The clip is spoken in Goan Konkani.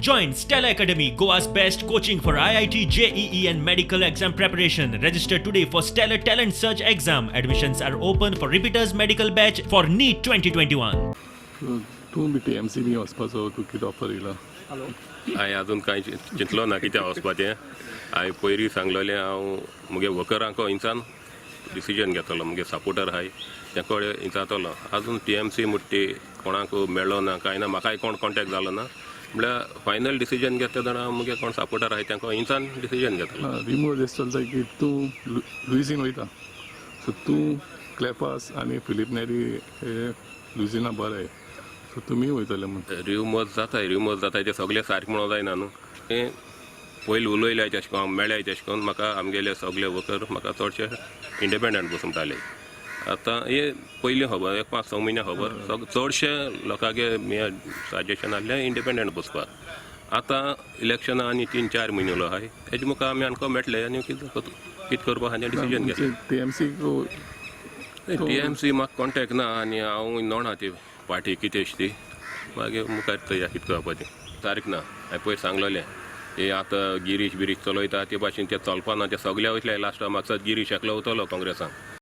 Join Stellar Academy, Goa's best coaching for IIT, JEE, and medical exam preparation. Register today for Stellar Talent Search exam. Admissions are open for repeaters medical batch for NEET 2021. So, तूं बी टी एम सी B वचपाचो तूं कितें ऑफर येयला? हांवें अजून कांय चिंतलो ना कित्याक वचपाचें. हांवें पयरूय सांगलेलें, हांव मुगे वर्करांको इंसान डिसिजन घेतलो, मुगे सपोर्टर आहाय ते कडेन विचारतलो. अजून टी एम सी म्हणटा ती कोणाक मेळ्ळो ना, कांय ना, म्हाकाय कोण कॉन्टेक्ट जालो ना. म्हळ्यार फायनल डिसिजन घेतले जाणा, हांव मुगे कोण सपोर्टर आहाय तांकां इंसान डिसिजन घेतलो. रिमोर अशें चलता की तूं लुईझीन वयता, सो तूं, क्लेफास आनी फिलीप नेरी हे लुईझिना बरे, सो तुमी वयतले म्हूण. रिवमत जाताय, रिवमत जाताय, ते सगळे सारकें म्हणून जायना न्हू तें. पयलीं उलयले तेशें करून, मेळ्ळे तेशें करून म्हाका आमगेले सगळे वर्कर म्हाका चडशे इंडिपेंडंट बसून म्हणटाले. आतां हे पयलीं खबर, एक 5-6 म्हयन्या खबर, चडशे लोकांगे सजेशन आहलें इंडिपेंडंट बसपाक. आतां इलेक्शनां आनी 3-4 म्हयने उरलो आहाय, हेजे मुखार आमी आमकां मेळटले आनी कितें कितें करपा आहा तें डिसिजन घेतलें. T M C? T M C म्हाका कॉन्टेक्ट ना आनी हांव नोणा ती पार्टी कितें ती. मागीर मुखार चोया कितें करपाचें. सारकें ना. हांवें पयर सांगलेलें, हे आतां गिरीश बिरीश चलयता ते भाशेन ते चलपा ना. ते सगळे वयतले लास्टाक, म्हाका गिरीश एकलो वतलो काँग्रेसान.